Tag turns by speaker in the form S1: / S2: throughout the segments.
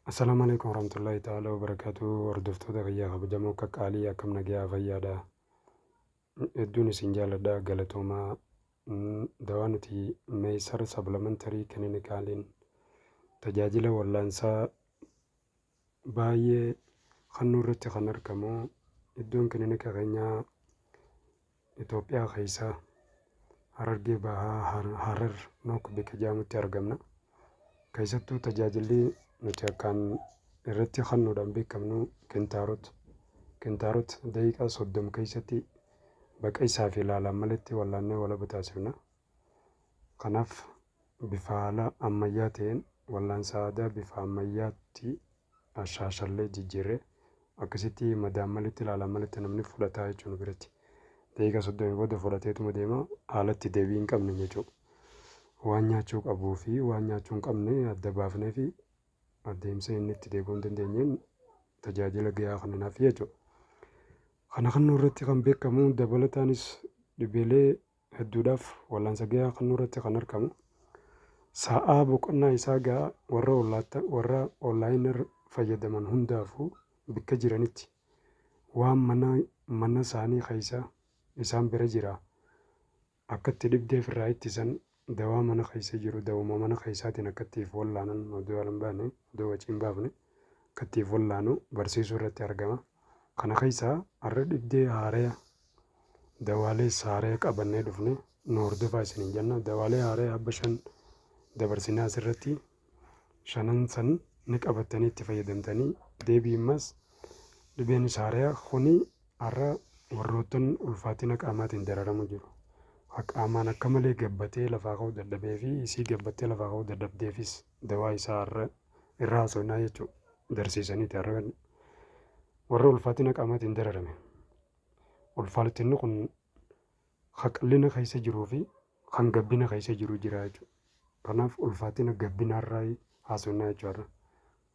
S1: Assalaamu alaikum warahmatullahi ta'ala wabarakaatu. Hordoftoota kiyyaa kabajamoo qaqqaalii, akkam nagayaa, fayyaadha? Hedduun isin jaaladha, galatoomaa. Dawaa nuti Meesar Supplementary Clinicaliin tajaajila wallaansaa baay'ee kennuu irratti kan argamu, iddoon kilinika keenyaa Itoophiyaa keessa Harargee Bahaa, Harar Nook bakka jedhamutti argamna. Keessattuu tajaajilli nuti akkaan irratti kennuudhaan beekamnu kintaarot. Kintaarot daqiiqaa 30 keessatti baqaqsaa fi ilaalaan malatti wallaannee walaba taasifna. Kanaaf bifa haala ammayyaa ta'een wallaansa aadaa bifa ammayyaatti ashaashallee jijjiirree akkasitti madaan malitti, ilaalaan malitti namni fudhataa jechuun biratti. Daqiiqaa 30 booda fudhateetuma deema, haalatti deebii hin qabne jechuudha. Waan nyaachuu qabuu fi waan nyaachuu hin qabne adda baafnee fi adeemsa inni itti deebi'uu hin dandeenyeen tajaajila gahaa kenninaaf jechuudha. Kana kennuu irratti kan beekamu, dabalataanis dhibeelee hedduudhaaf wallaansa gahaa kennuu irratti kan argamu. Sa'aa boqonnaa isaa gahaa warra onlaayinii fayyadaman hundaafuu bakka jiranitti waan mana isaanii keessa isaan bira jira akka itti dhibdee ofirraa ittisan, dawaa mana keessa jiru, dawuma mana keessaatiin akka ittiif wallaanan, odoo ala hin baane, odoo wacii hin baafne akka ittiif wallaanu barsiisuu irratti argama. Kana keessaa har'a dhibdee haaraya, dawaalee haaraya qabannee dhufne, nu hordofaa isiniin jenna. Dawaalee haaraya habba 5 dabarsinee asirratti shanan san ni qabattanii itti fayyadamtanii deebii. Ammas dhibeen haaraya kuni har'a warroottan ulfaatina qaamaatiin dararamu jiru. Qaamaan akka malee gabbatee lafaa ka'uu dadhabee fi isii gabbattee lafaa ka'uu dadhabdeefis dawaa isaa har'a irraa haasofnaa jechuudha. Darsiisaniiti har'a warra ulfaatina qaamaatiin dararame. Ulfaatinni kun haqallina keessa jiruu fi kan gabbina keessa jiru jira jechuudha. Kanaaf ulfaatina gabbinaarraa haasofnaa jechuudha.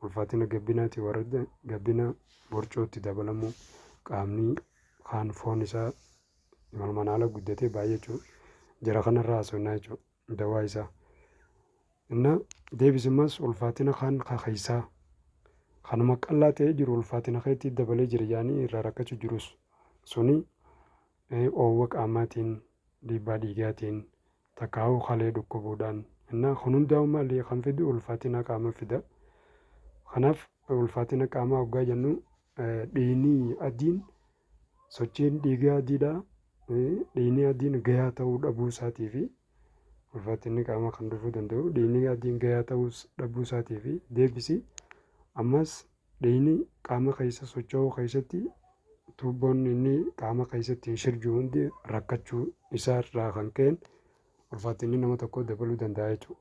S1: Ulfaatina gabbinaati, warra gabbina borcootti dabalamu, qaamni kaan foon isaa walumaan haala guddatee baay'achuu jara kanarraa haasofnaa jechuudha. Dawaa isaa. Inna deebisimmas ulfaatina kaan keessaa kanuma qallaa ta'ee jiru, ulfaatina keetti dabalee jira yaanii irraa rakkachuu jirus, suni oowwa qaamaatiin, dhiibbaa dhiigaatiin, takkaa'uu kalee dhukkubuudhaan, inna kun hundaa'u maali kan fidu? Ulfaatina qaama fida. Kanaaf ulfaatina qaamaa hoggaa jennu, dhiigni adiin, sochiin dhiigaa adiidha. Dhiigni adiin gahaa ta'uu dhabuu isaatii fi ulfaatinni qaamaa kan dhufuu danda'u dhiigni adiin gahaa ta'uu dhabuu isaatii fi deebisi ammas dhiigni qaama keessa socho'uu keessatti tuubboon inni qaama keessatti hin shirju hundi rakkachuu isaa irraa kan ka'een ulfaatinni nama tokkoo dabaluu danda'a jechuudha.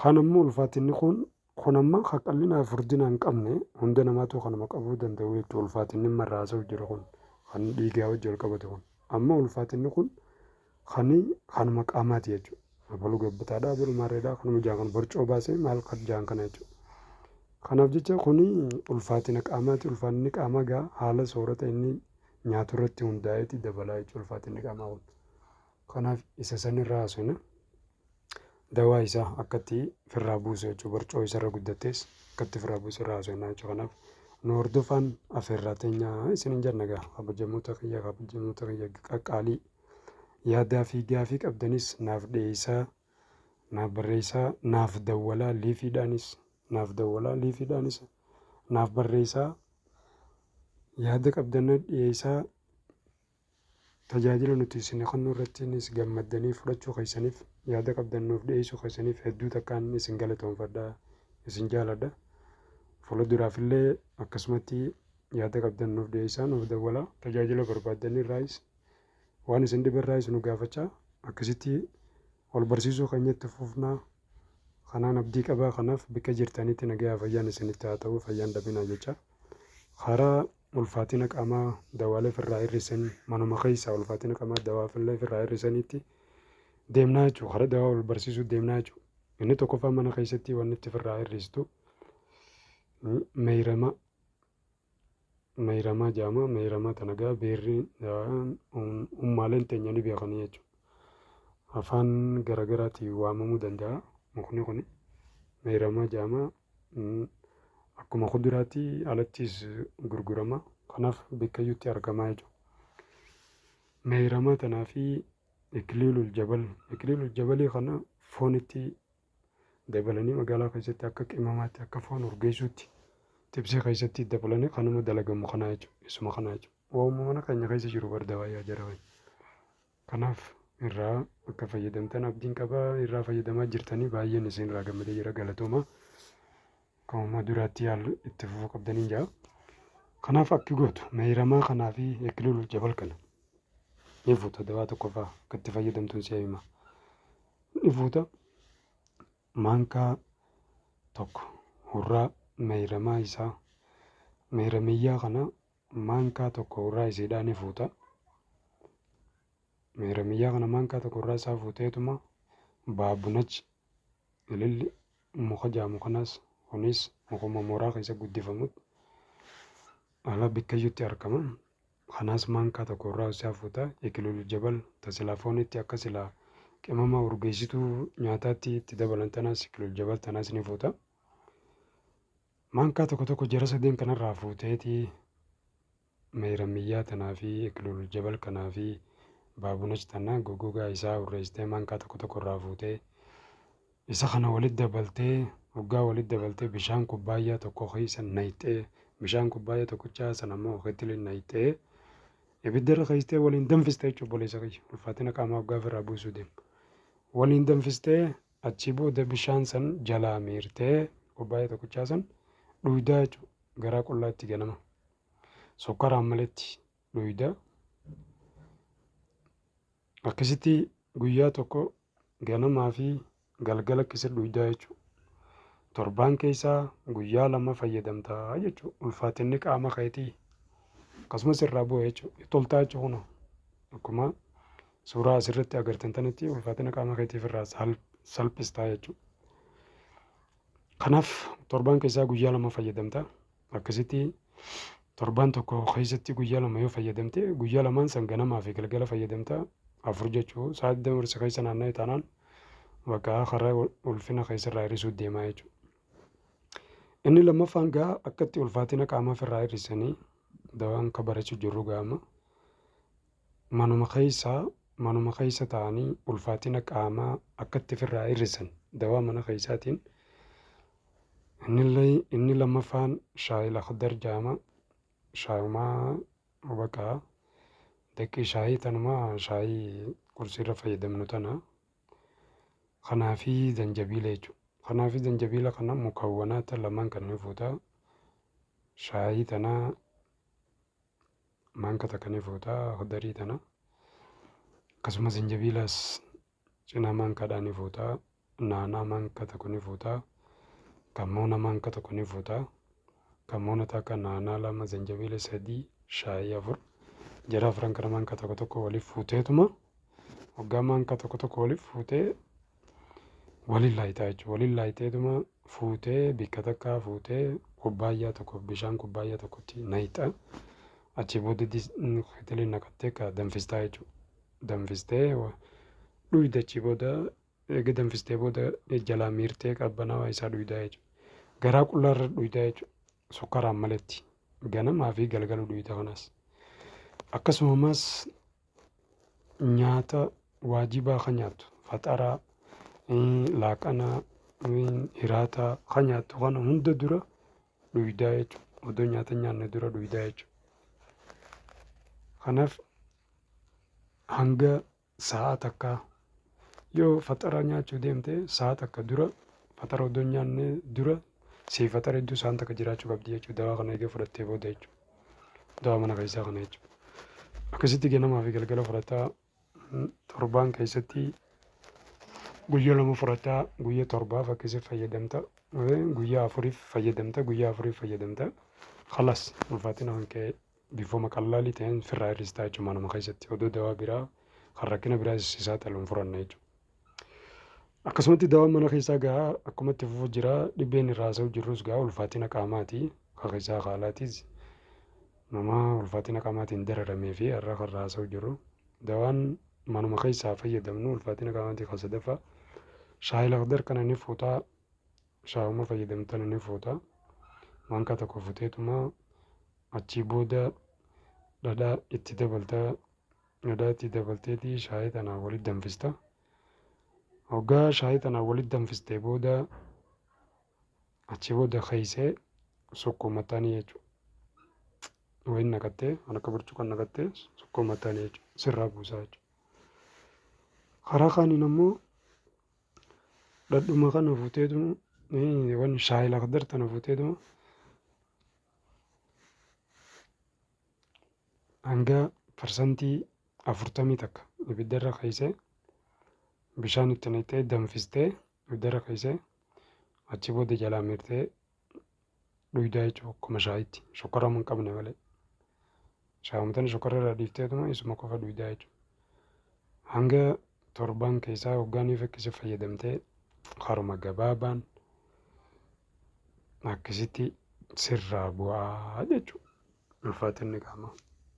S1: Kan ammoo ulfaatinni kun amma haqallina furdina hin qabne hunda namaatu kanuma qabuu danda'u jechuudha. Ulfaatinni marraa haasa'u jiru kun kan dhiigaa wajji wal qabatu kun. Amma ulfaatinni kun kan kanuma qaamaati jechuudha. Abaluu gabbataadha, abaluu maarreedha, kanuma jaan kan borcoo baasee maal kan jaan kana jechuudha. Kanaaf jecha kuni ulfaatina qaamaati. Ulfaatinni qaamaa gaa haala soorata inni nyaatu irratti hundaa'eeti dabalaa jechuudha ulfaatinni qaamaa kun. Kanaaf isa sanirraa haasofna. Dawaa isaa akkatti firraa buusu jechuudha. Borcoo isarra guddattees akkatti firraa buusu irraa haasofna jechuudha. Kanaaf nu hordofaan afeerraa teenyaa isinin jenna gaa, kabajamtoota kiyya qaqqaalii. Yaadaa fi gaafii qabdanis naaf dhiyeessaa, naaf barreessaa, naaf dawwalaa, liifiidhaanis naaf dawwalaa, liifiidhaanis naaf barreessaa, yaada qabdan dhiyeessaa. Tajaajila nuti isin kennu irrattiinis gammaddanii fudhachuu keessaniif, yaada qabdan nuuf dhiyeessuu keessaniif hedduu takkaan isin galatoonfadha, isin jaaladha. Fuula duraafillee akkasumatti yaada qabdan nuuf dhiyeessaa, nuuf dawwalaa, tajaajila barbaaddan irraayis, waan isin dhibe irraayis nu gaafachaa, akkasitti wal barsiisuu keenyatti fufnaa. Kanaan abdii qabaa. Kanaaf bakka jirtanitti nagaa fayyaan isinitti haa ta'u, fayyaan dhabinaa jecha. Karaa ulfaatina qaamaa dawaalee ofirraa hir'isan, manuma keessaa ulfaatina qaamaa dawaa ofirraa hir'isanitti deemnaa jechuudha. Karaa dawaa wal barsiisuu deemnaa jechuudha. Inni tokkoffaa mana keessatti wanni itti ofirraa hir'istu meeyrama. Meeyramaa jedhama. Meeyramaa tana gaa beerri ummaaleen teenya ni beekanii jechuudha. Afaan garaagaraatiin waamamuu danda'a. Mukni kun meeyramaa jedhama. Akkuma kuduraatti alattis gurgurama. Kanaaf bakkayyuutti argamaa jechuudha. Meeyramaa tanaa fi ikiliilul jabal. Ikiliilul jabalii kana foonitti dabalanii magaalaa keessatti akka qimamaatti akka foon urgeessuutti xibsii keessatti dabalanii kanuma dalagamu kanaa jechuudha. Isuma kanaa jechuudha. Waanuma mana keenya keessa jiru bar dawaa yaa jara keenya. Kanaaf irraa akka fayyadamtan abdiin qaba. Irraa fayyadamaa jirtanii baay'een isin irraa gammadee jira, galatooma. Akkuma duraatti yaalu itti fufuu qabdaniin jaa. Kanaaf akki gootu meeyramaa kanaa fi ikiliilul jabal kana ni fuuta. Dawaa tokkoffaa akka itti fayyadamtuun si'a hima. Ni fuuta maankaa tokko hurraa meeyramaa isaa, meeyramiyyaa kana maankaa tokko hurraa isiidhaa ni fuuta. Meeyramiyyaa kana maankaa tokko hurraa isaa fuuteetuma baabunach ililli muka jaamu kanas, kunis mukuma mooraa keessa guddifamutti ala bikkayyutti argama. Kanaas maankaa tokko irraa isaa fuuta. Ikilulu jabal ta silaa foonitti akka silaa qimama urgeessituu nyaataatti itti dabalan tanaas, ikilulu jabal tanaas ni fuuta. Maankaa tokko tokko jara sadeen kanarraa fuuteeti meeyramiyyaa tanaa fi ikilulu jabal kanaa fi baabunach tana gogogaa isaa urreessitee maankaa tokko tokko irraa fuutee isa kana walitti dabaltee, hoggaa walitti dabaltee bishaan kubbaayyaa tokko keessa nayxee, bishaan kubbaayyaa tokkichaa sana immoo ketiliin nayxee ibiddarra keessee waliin danfistee jechuudha. Obboleessa kiyya, ulfaatina qaamaa hoggaa ofirraa buusuu deemu. Waliin danfistee achii booda bishaan san jalaa miirtee kubbaayyaa tokkichaa san dhuydaa jechuudha. Garaa qullaatti ganama. Sukkaraan maletti dhuyda. Akkasitti guyyaa tokko ganamaa fi galgala akkasitti dhuydaa jechuudha. Torbaan keessaa guyyaa 2 fayyadamtaa jechuudha. Ulfaatinni qaama keetii akkasumas irraa bu'a jechuudha. Toltaa jechuudha kunoo. Akkuma suuraa asirratti agartan tanatti ulfaatina qaama keetiif irraa salphistaa jechuudha. Kanaaf torbaan keessaa guyyaa 2 fayyadamta. Akkasitti torbaan tokko keessatti guyyaa 2 yoo fayyadamte, guyyaa lamaan san ganamaa fi galgala fayyadamta, 4 jechuu sa'a 24 keessa naanna'ee taanaan bakka karaa ulfina keessarraa hir'isuu deemaa jechuudha. Inni lammaffaan gaa akka itti ulfaatina qaamaa ofirraa hir'isanii dawaan ka barachuu jirru gaama manuma keessa ta'anii ulfaatina qaamaa akka itti ofirraa hir'isan dawaa mana keessaatiin. Inni lammaffaan shaayil akhdar jaama. Shaayumaa bakka daqqii shaayii tanuma shaayii qursiirra fayyadamnu tana kanaa fi zanjabiila jechuudha. Kanaa fi zanjabiila kana mukawwanaata lamaan kan ni fuuta. Shaayii tana maanka takka ni fuuta, akhdarii tana. Akkasumas zanjabiilas cinaa maankaadhaa ni fuuta. Naanaa maanka tokko ni fuuta. Kammoona maanka tokko ni fuuta. Kammoona takka, naanaa 2, zanjabiila 3, shaayii 4. Jara afran kana maanka tokko tokko waliif fuuteetuma waggaa maanka tokko tokko waliif fuutee waliin laayitaa jechuudha. Waliin laayiteetuma fuutee bikka takkaa fuutee kubbaayyaa tokko bishaan kubbaayyaa tokkotti nayixa. Achi booda ketiliin naqattee ka danfistaa jechuudha. Danfistee dhuyda, achii booda eega danfistee booda jalaa miirtee qabbanaawaa isaa dhuydaa jechuudha. Garaa qullaarra dhuydaa jechuudha. Sukkaraan maletti ganamaa fi galgala dhuyda kanas. Akkasumas nyaata waajibaa kan nyaattu, faxaraa, laaqanaa, hiraataa kan nyaattu kana hunda dura dhuydaa jechuudha. Odoo nyaata hin nyaanne dura dhuydaa jechuudha. Kanaaf hanga sa'a takkaa yoo faxara nyaachuu deemte, sa'a takka dura, faxara odoo hin nyaanne dura sii faxara hedduu sa'aan takka jiraachuu qabdi jechuudha. Dawaa kana eega fudhattee booda jechuudha. Dawaa mana keessaa kana jechuudha. Akkasitti ganamaa fi galgala fudhataa, torbaan keessatti guyyaa 2 fudhataa, guyyaa 7f akkasitti fayyadamta. Guyyaa 4f fayyadamta, guyyaa 4f fayyadamta. Khalas, ulfaatina kan ka'e bifuma qallaalii ta'een firraa hir'istaa jechuudha manuma keessatti odoo dawaa biraa kan rakkina biraa si saaxilu hin fudhanne jechuudha. Akkasumatti dawaan mana keessaa gaa akkuma itti fufu jira. Dhibeen irraa haasa'u jirrus gaa ulfaatina qaamaati. Kan keessaa haalaatis nama ulfaatina qaamaatiin dararamee fi har'a kan irraa haasa'u jirru. Dawaan manuma keessaa fayyadamnu ulfaatina qaamaatii kan sadaffaa shaayil akhdar kana ni fuutaa, shaayuma fayyadamtan ni fuutaa. Maankaa tokko futeetuma achii booda dhadhaa itti dabalta. Dhadhaa itti dabalteeti shaayii tanaan walitti danfista. Hoggaa shaayii tanaan walitti danfistee booda achii booda keeysee sukkuumataanii jechuudha. Wayin naqattee waan akka burcuqqoo naqattee sukkuumataanii jechuudha. Sirraa buusaa jechuudha. Karaa kaaniin ammoo dhadhuma kana fuuteetuma waan shaayii lakdar tana fuuteetuma hanga 41% ibiddarra keessee bishaan itti naqxee danfistee ibiddarra keessee achi booda jalaa mirtee dhuydaa jechuudha akkuma shaayitti shokkorama hin qabne malee. Shaayuma tana shokkora irraa dhiifteetuma isuma qofa dhuydaa jechuudha. Hanga torban keessaa hoggaaniif akkasi fayyadamtee karuma gabaabaan akkasitti sirraa bu'aa jechuudha. Ulfaatinni qaamaa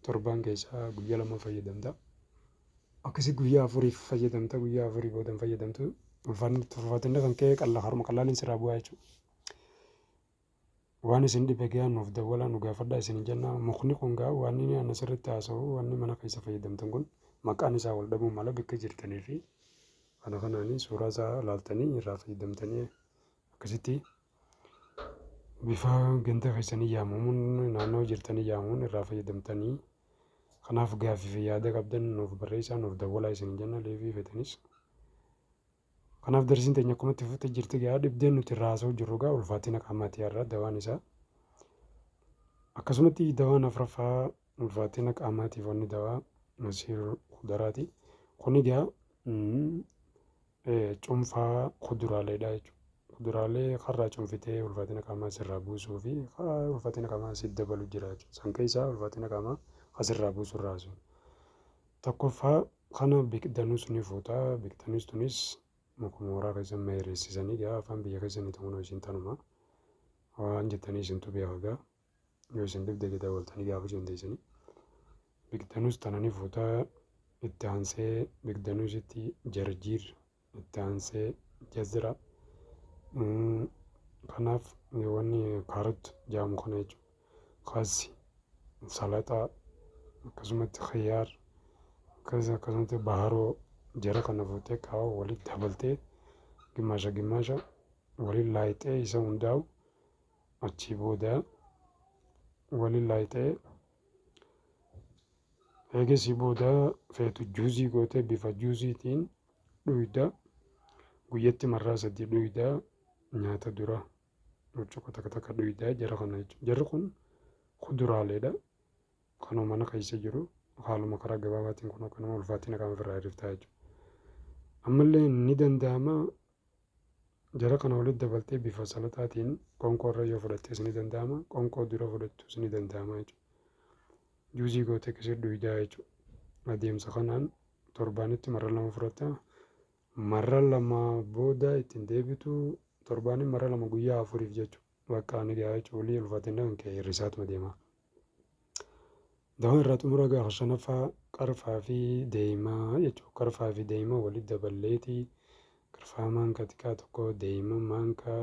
S1: torban keessaa guyyaa 2 fayyadamta. Akkasi guyyaa 4f fayyadamta, guyyaa 4 booda hin fayyadamtu. Ulfaatinni kan ka'e qalla karuma qallaaliin sirraa bu'aa jechuudha. Waan isin dhibe gaa nuuf dawwalaa nu gaafadhaa isin jenna. Mukni kun gaa waan inni ani asirratti haasa'u wanni mana keessa fayyadamtan kun maqaan isaa wal dhabuu mala bakka jirtanii fi kana kanaanii suuraa isaa ilaaltanii irraa fayyadamtanii akkasitti bifa ganda keessanii yaamamuun naannoo jirtanii yaamamuun irraa fayyadamtanii kanaaf gaaffii fi yaada qabdan nuuf barreessaa nuuf dawwalaa isin jenna leefii feetanis. Kanaaf darsiin teenya akkuma itti fuftee jirti gaa dhibdeen nuti irraa haasa'u jirru gaa ulfaatina qaamaati har'a dawaan isaa. Akkasumatti dawaan afuraffaa ulfaatina qaamaatiif wanni dawaa masiir kudaraati. Kuni gaa cuunfaa kuduraaleedha jechuudha. Kuduraalee karraa cuunfitee ulfaatina qaamaa sirraa buusuu fi ulfaatina qaamaa si dabalu jira jechuudha. San keessaa ulfaatina qaamaa asirraa buusuu irraa haasofna. Tokkoffaa kana biqdanuus ni fuuta. Biqdanuus tunis mukuma mooraa keessa meereessisanii gaa afaan biyya keessanii ta'uun isin tanuma. Waan jettanii isintu beeka gaa. Yoo isin dhibde gada ooltanii gaafachuu dandeessanii. Biqdanuus tana ni fuuta. Itti aansee biqdanuusitti jarjiir, itti aansee jazira. Kanaaf wanni kaarot jedhamu kana jechuudha. Kaassi, salaxaa, akkasumatti khiyaar, akkasumatti baharoo jara kana fuutee kaa'u walitti dabaltee gimmaasha gimmaasha waliin laayixee isa hundaa'u achii booda waliin laayixee eegasii booda feetu juuzii gootee bifa juuziitiin dhuyda, guyyatti marraa 3 dhuyda, nyaata dura burcuqqoo takka takka dhuyda jara kana jechuudha. Jarri kun kuduraaleedha. Kanuma mana keessa jiru haaluma karaa gabaabaatiin kun akkanuma ulfaatina qaama ofirraa hir'iftaa jechuudha. Ammallee ni danda'ama jara kana walitti dabaltee bifa salaxaatiin qoonqoo irra yoo fudhattes ni danda'ama, qoonqoo dura fudhattus ni danda'ama jechuudha. Juuzii gootee akkasitti dhuydaa jechuudha. Adeemsa kanaan torbaanitti marra 2 fudhatta. Marra 2 booda ittiin deebitu torbaaniin marra 2 guyyaa 4f jechuudha. Bakka ni gahaa jechuudha. Walii ulfaatina kan ka'e hir'isaatuma deema. Dawaan irraa xumura gaafa shanaffaa qarfaa fi deemaa jechuudha. Qarfaa fi deema walitti daballeeti. Qarfaa maankaa xiqqaa tokko, deema maankaa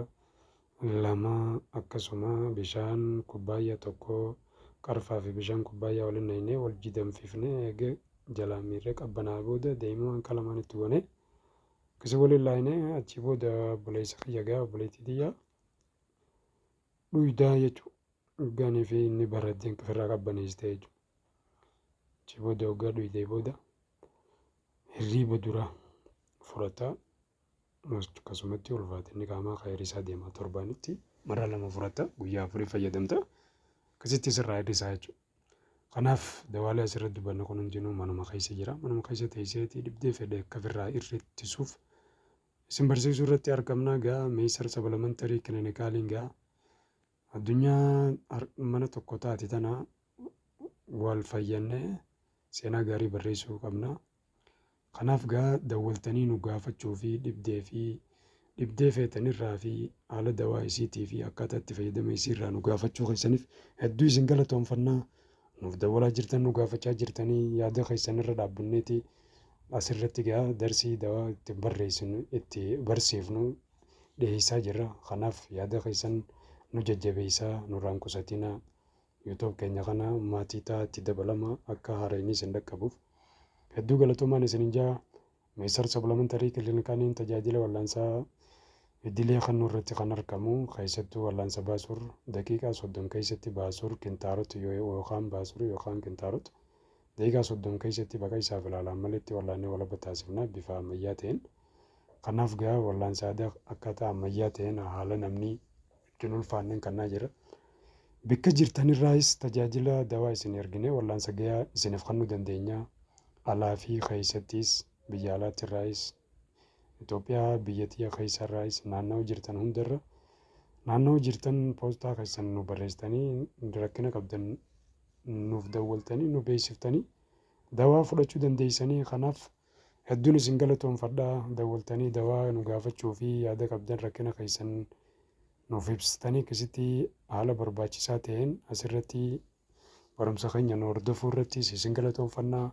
S1: 2, akkasuma bishaan kubbaayyaa tokko, qarfaa fi bishaan kubbaayyaa waliin naqnee wal danfifnee eega jalaa miirree qabbanaa booda deema maankaa lamaan itti goonee akkasii waliin laayinee achii booda obboleessa kiyya gaa obboleettii tiyya dhuydaa jechuudha. Hoggaanii fi inni barraddeen ofirraa qabbaneessite jechuudha. Achii booda hoggaa dhuydee booda hirriiba dura fudhata. Akkasumatti ulfaatinni qaamaa kan hir'isaa deema. Torbaanitti marra 2 fudhata, guyyaa 4 fayyadamta. Akkasitti sirraa hir'isaa jechuudha. Kanaaf dawaalee asirratti dubbanne kun hundinuu manuma keessa jira. Manuma keessa teesseetii dhibdee fedhe akka ofirraa hir'isuuf isin barsiisuu irratti argamna. Gaa Meesar Supplementary Clinicaaliin gaa addunyaa mana tokko taate tana wal fayyannee seenaa gaarii barreessuu qabna. Kanaaf gaa dawwaltanii nu gaafachuu fi dhibdee fi dhibdee feetanirraa fi haala dawaa isiitii fi akkaataa itti fayyadama isiirraa nu gaafachuu keessaniif hedduu isin galatoomfannaa. Nuuf dawwalaa jirtan, nu gaafachaa jirtanii yaada keessanirra dhaabbanneeti asirratti gaa darsii dawaa itti barreessinu itti barsiifnu dhiyeessaa jirra. Kanaaf yaada keessan Nu jajjabeessaa, nurraa hin qusatinaa. YouTube keenya kana maatii ta'aa itti dabalama akka haarayni isin dhaqqabuuf. Hedduu galatoomaan isinin ja'a. Meesar Supplementary Kilinikaniin tajaajila wal'aansaa idilee kennuu irratti kan argamu keessattuu wal'aansa baasur daqiiqaa 30 keessatti baasur kintaarot yookaan baasur yookaan kintaarot daqiiqaa 30 keessatti baqaqsaaf ilaalaan maletti wal'aannee walaba taasifna bifa ammayyaa ta'een. Kanaaf gaa wal'aansa aadaa akkaataa ammayyaa ta'een haala namni ittiin ulfaanneen kannaa jira. Bikka jirtanirraayis tajaajila dawaa isin erginee wal'aansa gayaa isiniif kennuu dandeenya. Alaa fi keessattis biyya alaattirraayis Itoophiyaa biyya tiyya keessarraayis naannawa jirtan hundarra naannawa jirtan poostaa keessan nu barreessitanii rakkina qabdan nuuf dawwaltanii nu beeksiftanii dawaa fudhachuu dandeessanii. Kanaaf hedduun isin galatoomfadha, dawwaltanii dawaa nu gaafachuu fi yaada qabdan rakkina keessan nuuf ibsitanii akkasitti haala barbaachisaa ta'een asirratti barumsa keenya nu hordofuu irrattis isin galatoomfanna.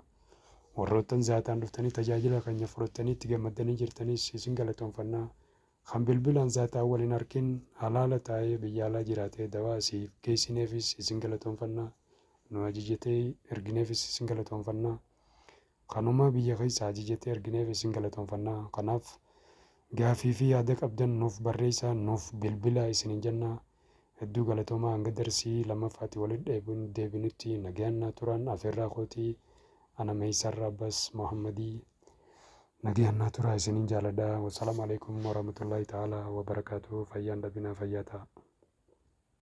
S1: Warroottan zaataan dhuftanii tajaajila keenya fudhattanii itti gammaddanii jirtanis isin galatoomfanna. Kan bilbilaan zaataan wal hin arkin halaala taa'ee biyya alaa jiraatee dawaa asiif geessineefis isin galatoomfanna. Nu ajajatee ergineefis isin galatoomfanna. Kanuma biyya keessaa ajajatee ergineef isin galatoomfanna. Kanaaf gaafii fi yaada qabdan nuuf barreessaa, nuuf bilbilaa isinin jenna. Hedduu galatoomaa, hanga darsii lammaffaatti walitti deebinutti nagayaan naa turaan afeerraa kootii. Ana Meeysarra Abbas Muhammadii, nagayaan naa turaa, isinin jaaladha. Wassalaamu alaikum warahmatullaahi ta'aalaa wabarakaatuh. Fayyaan dhabinaa, fayyaa ta'a.